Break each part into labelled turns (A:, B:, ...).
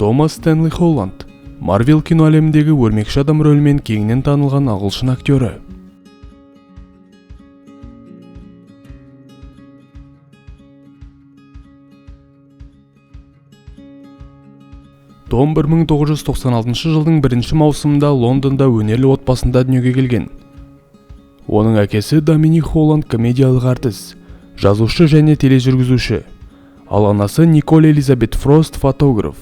A: Томас Стэнли Холланд Марвел кино әлеміндегі өрмекші адам рөлімен кеңінен танылған ағылшын актері. Том 1996 жылдың 1 маусымында Лондонда өнерлі отбасында дүниеге келген. Оның әкесі Доминик Холланд комедиялық әртіс, жазушы және тележүргізуші, ал анасы Николь Элизабет Фрост фотограф.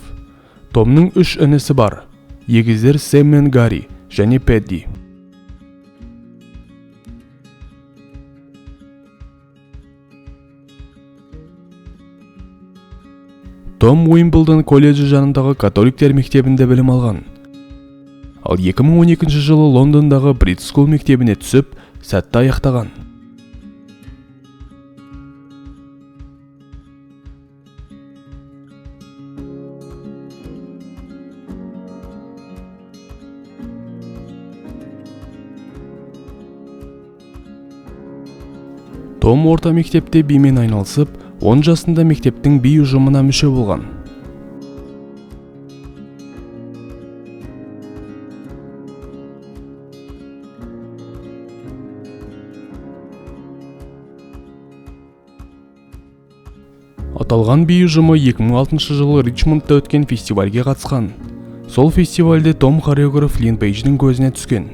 A: Томның 3 інісі бар: егіздер Сэм мен Гарри және Пэдди. Том Уимблдон колледжі жанындағы католиктер мектебінде білім алған. Ал 2012 жылы Лондондағы Брит Скул мектебіне түсіп, сәтті аяқтаған. Том орта мектепте бимен айналысып, 10 жасында мектептің би ұжымына мүше болған. Аталған би ұжымы 2006 жылы Ричмондта өткен фестивальге қатысқан. Сол фестивальде Том хореограф Лин Пейдждің көзіне түскен.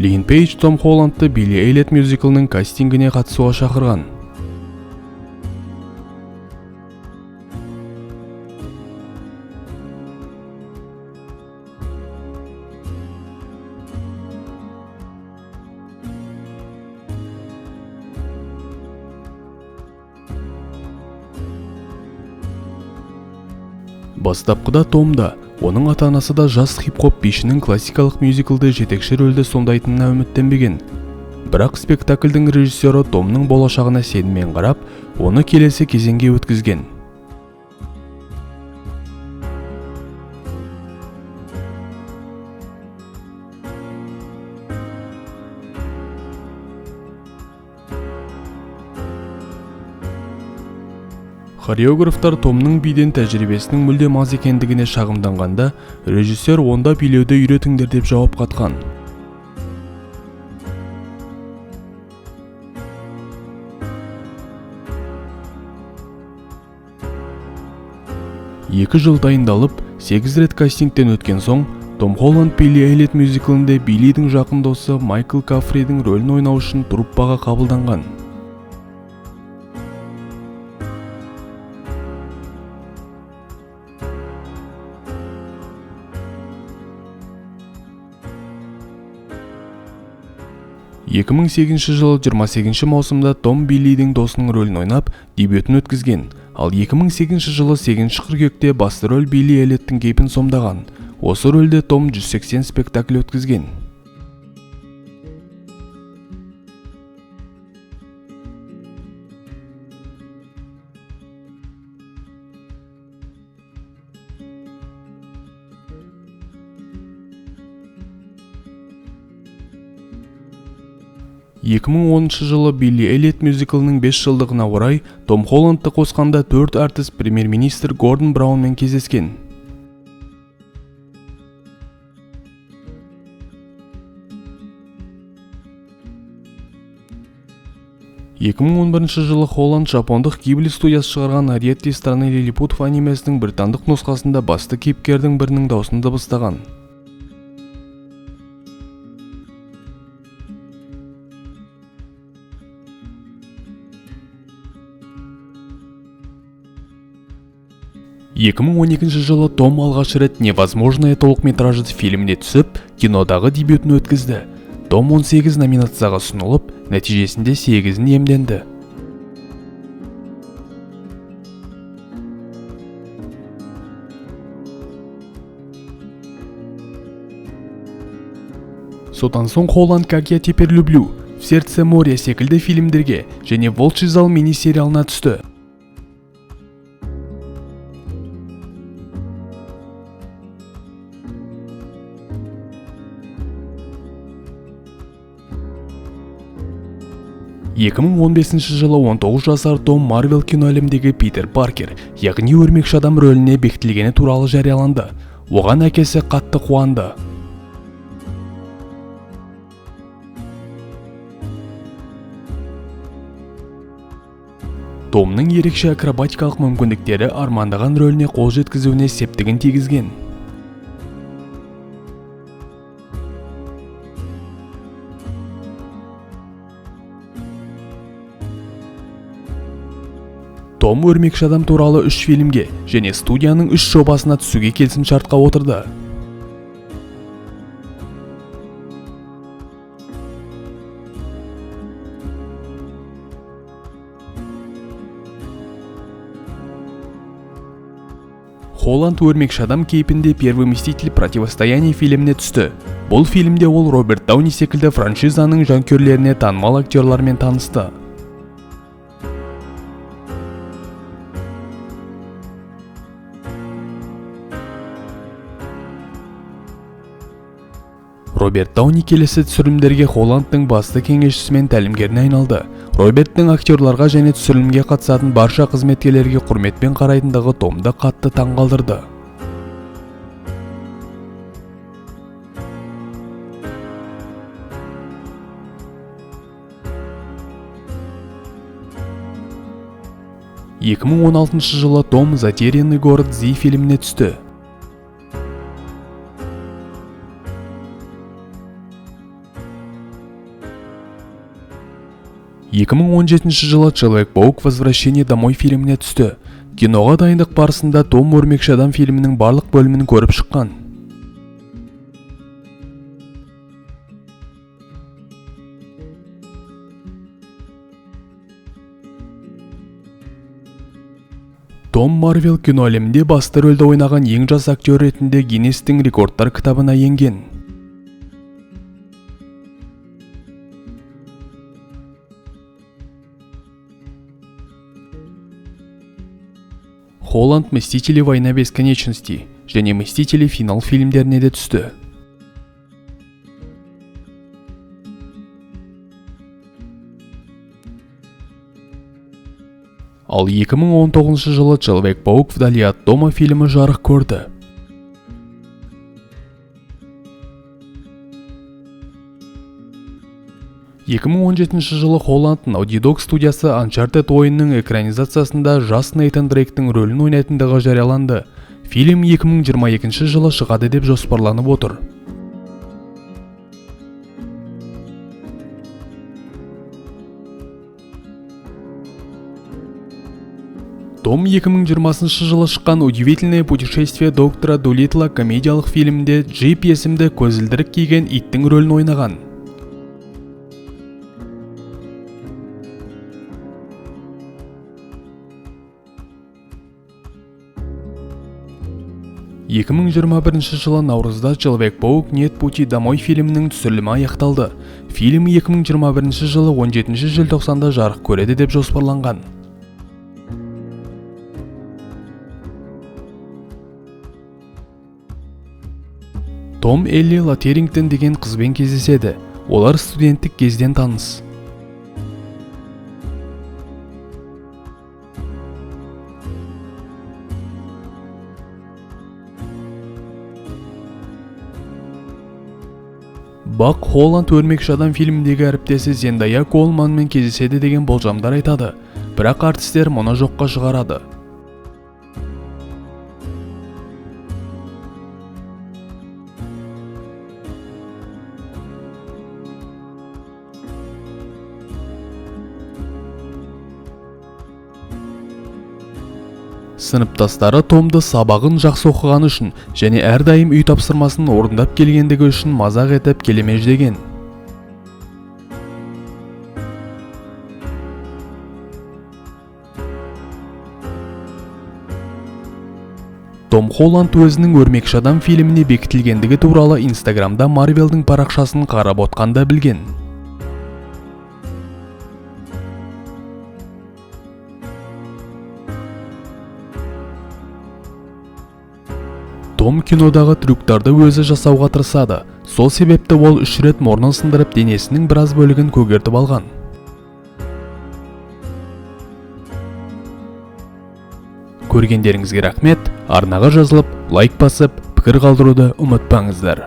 A: Лин Пейдж Том Холландты Билли Эллиот мюзиклінің кастингіне қатысуға шақырған. Бастапқыда Том да, оның ата-анасы да жас хип-хоп бишінің классикалық мюзиклде жетекші рөлді сомдайтынына үміттенбеген. Бірақ спектакльдің режиссері Томның болашағына сеніммен қарап, оны келесі кезеңге өткізген. Хореографтар Томның биден тәжірибесінің мүлдем аз екендігіне шағымданғанда, режиссер онда билеуді үйретіңдер деп жауап қатқан. Екі жыл дайындалып, 8 рет кастингтен өткен соң, Том Холланд Билли Эллиот мюзиклінде Биллидің жақын досы Майкл Кафридің рөлін ойнау үшін труппаға қабылданған. 2008 жылы 28 маусымда Том Биллидің досының рөлін ойнап, дебютін өткізген. Ал 2008 жылы 8 қыркүйекте басты рөл Билли Эллиоттың кейпін сомдаған. Осы рөлде Том 180 спектакль өткізген. 2010 жылы Билли Эллиот мюзиклінің 5 жылдығына орай Том Холландты қосқанда 4 әртіс премьер-министр Гордон Браунмен кездескен. 2011 жылы Холланд жапондық Гибли студиясы шығарған Ариетти страны Лилипутов анимесінің британдық нұсқасында басты кейіпкердің бірінің даусын дыбыстаған. 2012 жылы Том алғаш рет «Невозможное» толықметражды фильміне түсіп, кинодағы дебютін өткізді. Том 18 номинацияға ұсынылып, нәтижесінде 8-ін иемденді. Содан соң Холланд «Как я теперь люблю», «В сердце моря» секілді фильмдерге және «Волчий зал» мини-сериалына түсті. 2015 жылы 19 жасар Том Марвел киноәлемдегі Питер Паркер, яғни өрмекші адам рөліне бекітілгені туралы жарияланды. Оған әкесі қатты қуанды. Томның ерекше акробатикалық мүмкіндіктері армандаған рөліне қол жеткізуіне септігін тигізген. Том өрмекші адам туралы 3 фильмге және студияның 3 жобасына түсуге келісімшартқа отырды. Холланд өрмекші адам кейпінде Первый мститель противостояние фильміне түсті. Бұл фильмде ол Роберт Дауни секілді франшизаның жанкүйерлеріне танымал актерлармен танысты. Роберт Дауни келесі түсірілімдерге Холландтың басты кеңесшісі мен тәлімгеріне айналды. Роберттің актерларға және түсірілімге қатысатын барша қызметкерлерге құрметпен қарайтындығы Томды қатты таңғалдырды. 2016 жылы Том «Затерянный город Зи» фильміне түсті. 2017 жылы Человек-паук Возвращение домой фильміне түсті. Киноға дайындық барысында Том өрмекші адам фильмінің барлық бөлімін көріп шыққан. Том Марвел киноәлемінде басты рөлді ойнаған ең жас актер ретінде Гиннестің рекордтар кітабына енген. Холланд «Мстители. Война бесконечности» және «Мстители. Финал» фильмдеріне де түсті. Ал 2019 жылы «Человек-паук. Вдали от дома» фильмі жарық көрді. 2017 жылы Холланд Naughty Dog студиясы Uncharted ойынының экранизациясында жас Нейтан Дрейктің рөлін ойнайтындығы жарияланды. Фильм 2022 жылы шығады деп жоспарланып отыр. Том 2020 жылы шыққан «Удивительное путешествие доктора Дулитла» комедиялық фильмінде Джип есімді көзілдірік киген иттің рөлін ойнаған. 2021 жылы наурызда «Человек-паук. Нет пути домой» фильмінің түсірілімі аяқталды. Фильм 2021 жылы 17 желтоқсанда жарық көреді деп жоспарланған. Том Элли Латерингтон деген қызбен кездеседі. Олар студенттік кезден таныс. Бақ Холланд өрмекші адам фильміндегі әріптесі Зендая Колманмен кездеседі деген болжамдар айтады, бірақ артистер мұны жоққа шығарады. Сыныптастары Томды сабағын жақсы оқығаны үшін және әрдайым үй тапсырмасын орындап келгендігі үшін мазақ етіп келемеждеген. Том Холланд өзінің өрмекші адам фильміне бекітілгендігі туралы Инстаграмда Марвелдің парақшасын қарап отқанда білген. Том кинодағы трюктарды өзі жасауға тырысады. Сол себепті ол 3 рет мұрнын сындырып, денесінің біраз бөлігін көгертіп алған. Көргендеріңізге рахмет. Арнаға жазылып, лайк басып, пікір қалдыруды ұмытпаңыздар.